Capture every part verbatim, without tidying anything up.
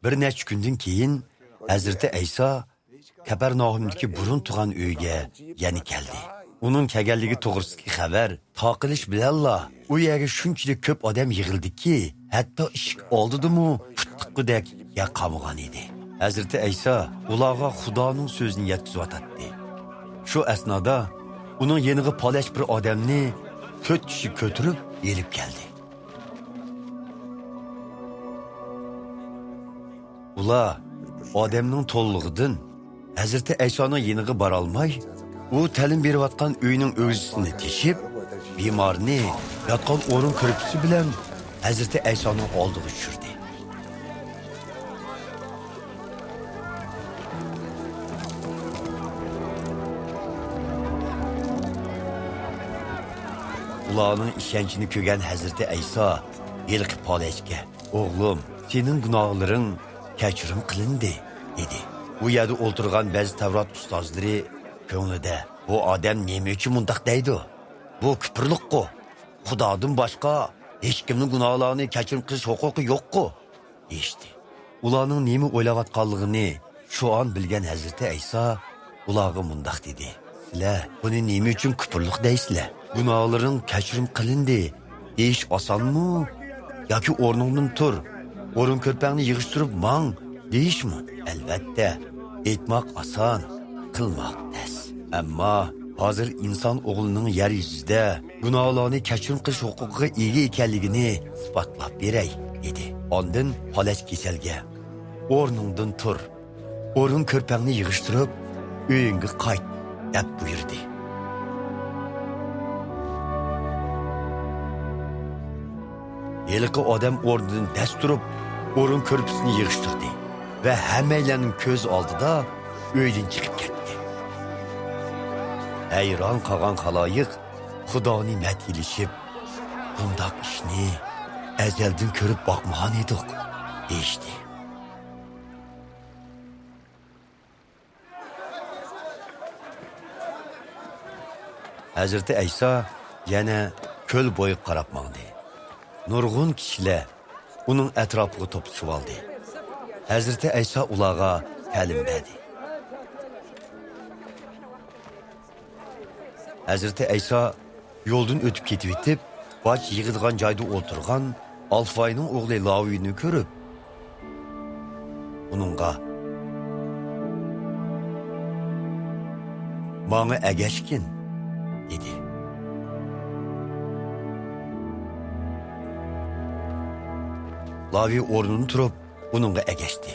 بىر نەچچە كۈندىن كېيىن ھەزرىتى ئەيسا كەپەرناھۇمدىكى بۇرۇن تۇرغان ئۆيىگە يەنە كەلدى. ئۇنىڭ كەلگەنلىكى توغرىسىدىكى خەۋەر تارقىلىش بىلەنلا ئۇ يەرگە شۇنچىلىك كۆپ ئادەم يىغىلدىكى، ھەتتا ئىشىك ئالدىدىمۇ پۇت تىققۇدەك يەر قالمىغان ئىدى. ھەزرىتى ئەيسا ئۇلارغا خۇدانىڭ سۆزىنى يەتكۈزۈۋاتاتتى. شۇ ئەسنادا ئۇنىڭ يېنىغا پالەچ بىر ئادەمنى تۆت كىشى كۆتۈرۈپ ئېلىپ كەلدى. ئۇلار ئادەمنىڭ تولىلىقىدىن ھەزرىتى ئەيسانىڭ يېنىغا بارالماي، ئۇ تەلىم بېرىۋاتقان ئۆينىڭ ئۆگزىسىنى تېشىپ، بىمارنى ياتقان ئورۇن كۆرپىسى بىلەن ھەزرىتى ئەيسانىڭ ئالدىغا چۈشۈردى. ئۇلارنىڭ ئىشەنچىنى كۆرگەن ھەزرىتى ئەيسا ھېلىقى پالەچكە، «ئوغلۇم، سېنىڭ گۇناھلىرىڭ كەچۈرۈم قىلىندى» دېدى. ئۇ يەردە ئولتۇرغان بەزى تەۋرات ئۇستازلىرى كۆڭلىدە، «بۇ ئادەم نېمە ئۈچۈن مۇنداق دەيدۇ؟ بۇ كۇپۇرلۇققۇ! خۇدادىن باشقا ھېچكىمنىڭ گۇناھلارنى كەچۈرۈم قىلىش ھوقۇقى يوققۇ!» دېيىشتى. ئۇلارنىڭ نېمە ئويلاۋاتقانلىقىنى شۇ ئان بىلگەن ھەزرىتى ئەيسا ئۇلارغا مۇنداق دېدى، «سىلەر بۇنى نېمە ئۈچۈن كۇپۇرلۇق دەيسىلەر؟ گۇناھلىرىڭ كەچۈرۈم قىلىندى دېيىش ئاسانمۇ؟ ياكى ئورنۇڭدىن تۇر، ئورۇن كۆرپەڭنى يىغىشتۇرۇپ ماڭ دېيىشمۇ؟ ئەلۋەتتە، ئېيتماق ئاسان، قىلماق تەس. ئەمما ھازىر ئىنسان ئوغلىنىڭ يەر يۈزىدە گۇناھلارنى كەچۈرۈم قىلىش ھوقۇقىغا ئىگە ئىكەنلىكىنى ئىسپاتلاپ بېرەي» دېدى. ئاندىن پالەچ كېسەلگە، «ئورنۇڭدىن تۇر، ئورۇن كۆرپەڭنى يىغىشتۇرۇپ، ئۆيۈڭگە قايت» دەپ بۇيرۇدى. ھېلىقى ئادەم ئورنىدىن دەس تۇرۇپ، ئورۇن كۆرپىسىنى يىغىشتۇردى ۋە ھەممەيلەننىڭ كۆز ئالدىدا ئۆيدىن چىقىپ كەتتى. ھەيران قالغان خالايىق خۇدانى مەدھىيلىشىپ، «بۇنداق ئىشنى ئەزەلدىن كۆرۈپ باقمىغان ئىدۇق» دېيىشتى. ھەزرىتى ئەيسا يەنە كۆل بويىغا قاراپ ماڭدى. نۇرغۇن كىشىلەر ئۇنىڭ ئەتراپىغا توپلىشىۋالدى. ھەزرىتى ئەيسا ئۇلارغا تەلىم بەردى. ھەزرىتى ئەيسا يولدىن ئۆتۈپ كېتىۋېتىپ، باج يىغىدىغان جايدا ئولتۇرغان ئالفاينىڭ ئوغلى لاۋىنى كۆرۈپ، ئۇنىڭغا، «ماڭا ئەگەشكىن» دېدى. لاۋى ئورنىدىن تۇرۇپ، ئۇنىڭغا ئەگەشتى.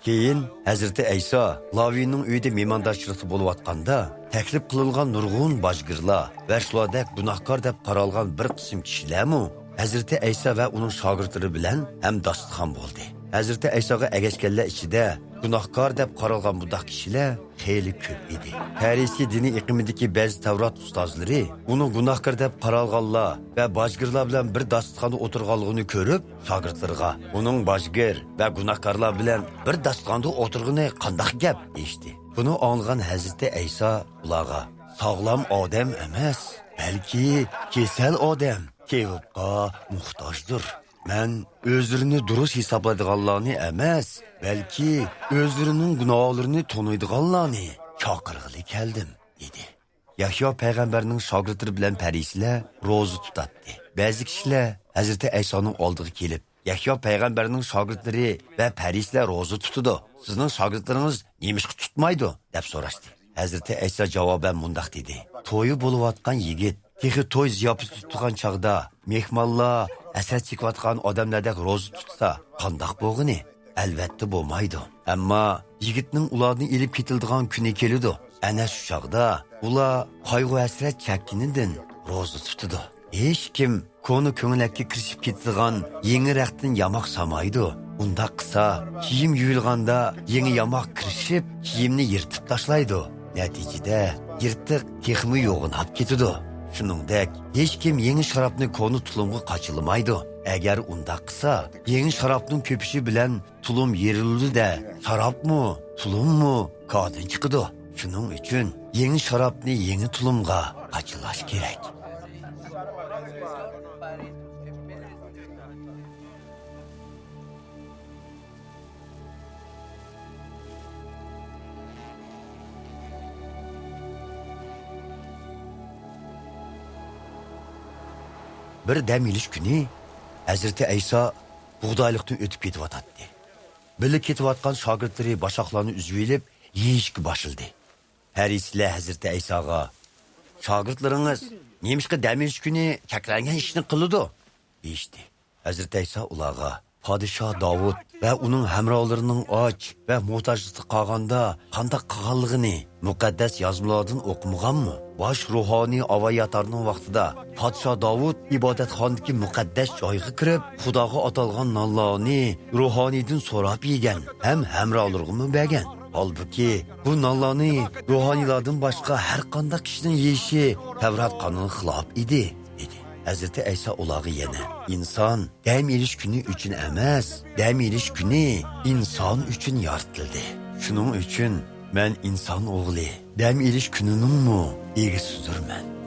كېيىن ھەزرىتى ئەيسا لاۋىنىڭ ئۆيىدە مېھماندارچىلىقتا بولۇۋاتقاندا، تەكلىپ قىلىنغان نۇرغۇن باجگىرلار ۋە شۇلاردەك گۇناھكار دەپ قارالغان بىر قىسىم كىشىلەرمۇ ھەزرىتى ئەيسا ۋە ئۇنىڭ شاگىرتلىرى بىلەن ھەم داستىخان بولدى. ھەزرىتى ئەيساغا ئەگەشكەنلەر ئىچىدە گۇناھكار دەپ قارالغان بۇنداق كىشىلەر خېلى كۆپ ئىدى. پەرىسىي دىنىي ئېقىمىدىكى بەزى تەۋرات ئۇستازلىرى ئۇنىڭ گۇناھكار دەپ قارالغانلار ۋە باجگىرلار بىلەن بىر داستىخاندا ئولتۇرغانلىقىنى كۆرۈپ، شاگىرتلىرىغا، «ئۇنىڭ باجگىر ۋە گۇناھكارلار بىلەن بىر داستىخاندا ئولتۇرغىنى قانداق گەپ؟» دېيىشتى. بۇنى ئاڭلىغان ھەزرىتى ئەيسا ئۇلارغا، «ساغلام ئادەم ئەمەس، بەلكى كېسەل ئادەم تېۋىپقا موھتاجدۇر. مەن ئۆزلىرىنى دۇرۇس ھېسابلايدىغانلارنى ئەمەس، بەلكى ئۆزلىرىنىڭ گۇناھلىرىنى تونۇيدىغانلارنى چاقىرغىلى كەلدىم» دېدى. يەھيا پەيغەمبەرنىڭ شاگىرتلىرى بىلەن پەرىسىيلەر روزا تۇتاتتى. بەزى كىشىلەر ھەزرىتى ئەيسانىڭ ئالدىغا كېلىپ، «يەھيا پەيغەمبەرنىڭ شاگىرتلىرى ۋە پەرىسىيلەر روزا تۇتىدۇ، سىزنىڭ شاگىرتلىرىڭىز نېمىشقا تۇتمايدۇ؟» دەپ سوراشتى. ھەزرىتى ئەيسا جاۋابەن مۇنداق دېدى، «تويى بولۇۋاتقان يىگىت تېخى توي زىياپىتى تۇتىدىغان چاغدا مېھمانلار ھەسرەت چېكىۋاتقان ئادەملەردەك روزا تۇتسا قانداق بولغىنى؟ ئەلۋەتتە بولمايدۇ. ئەمما يىگىتنىڭ ئۇلاردىن ئېلىپ كېتىلىدىغان كۈنى كېلىدۇ. ئەنە شۇ چاغدا ئۇلار قايغۇ-ھەسرەت چەككىنىدىن روزا تۇتىدۇ. ھېچكىم كونا كۆڭلەككە كىرىشىپ كېتىدىغان يېڭى رەختتىن ياماق سامايدۇ. ئۇنداق قىلسا، كىيىم يۇيۇلغاندا يېڭى ياماق كىرىشىپ، كىيىمنى يىرتىپ تاشلايدۇ. نەتىجىدە، يىرتىق تېخىمۇ يوغىناپ كېتىدۇ. شۇنىڭدەك، ھېچكىم يېڭى شارابنى كونا تۇلۇمغا قاچىلىمايدۇ. ئەگەر ئۇنداق قىلسا، يېڭى شارابنىڭ كۆپۈشى بىلەن تۇلۇم يېرىلىدۇ-دە، شارابمۇ، تۇلۇممۇ كادىن چىقىدۇ. شۇنىڭ ئۈچۈن يېڭى شارابنى يېڭى تۇلۇمغا قاچىلاش كېرەك. بىر دەم ئېلىش كۈنى ھەزرىتى ئەيسا بۇغدايلىقتىن ئۆتۈپ كېتىۋاتاتتى. بىللە كېتىۋاتقان شاگىرتلىرى باشاقلارنى ئۈزۈۋېلىپ يېيىشكە باشلىدى. پەرىسىيلەر ھەزرىتى ئەيساغا، «شاگىرتلىرىڭىز نېمىشقا دەم ئېلىش كۈنى چەكلەنگەن ئىشنى قىلىدۇ؟» دېيىشتى. ھەزرىتى ئەيسا ئۇلارغا، «پادىشاھ داۋۇت ۋە ئۇنىڭ ھەمراھلىرىنىڭ ئاچ ۋە موھتاجلىقتا قالغاندا قانداق قىلغانلىقىنى مۇقەددەس يازمىلاردىن ئوقۇمىغانمۇ؟ باش روھانىي ئاۋاياتارنىڭ ۋاقتىدا پادىشاھ داۋۇت ئىبادەتخانىدىكى مۇقەددەس جايغا كىرىپ، خۇداغا ئاتالغان نانلارنى روھانىيدىن سوراپ يېگەن ھەم ھەمراھلىرىغىمۇ بەرگەن. ھالبۇكى، بۇ نانلارنى روھانىيلاردىن باشقا ھەر قانداق كىشىنىڭ يېيىشى تەۋرات قانۇنىغا خىلاپ ئىدى» دېدى. ھەزرىتى ئەيسا ئۇلارغا يەنە، «ئىنسان دەم ئېلىش كۈنى ئۈچۈن ئەمەس، دەم ئېلىش كۈنى ئىنسان ئۈچۈن يارىتىلدى. شۇنىڭ ئۈچۈن مەن ئىنسان ئوغلى دەم ئېلىش كۈنىنىڭمۇ ئىگىسىدۇرمەن»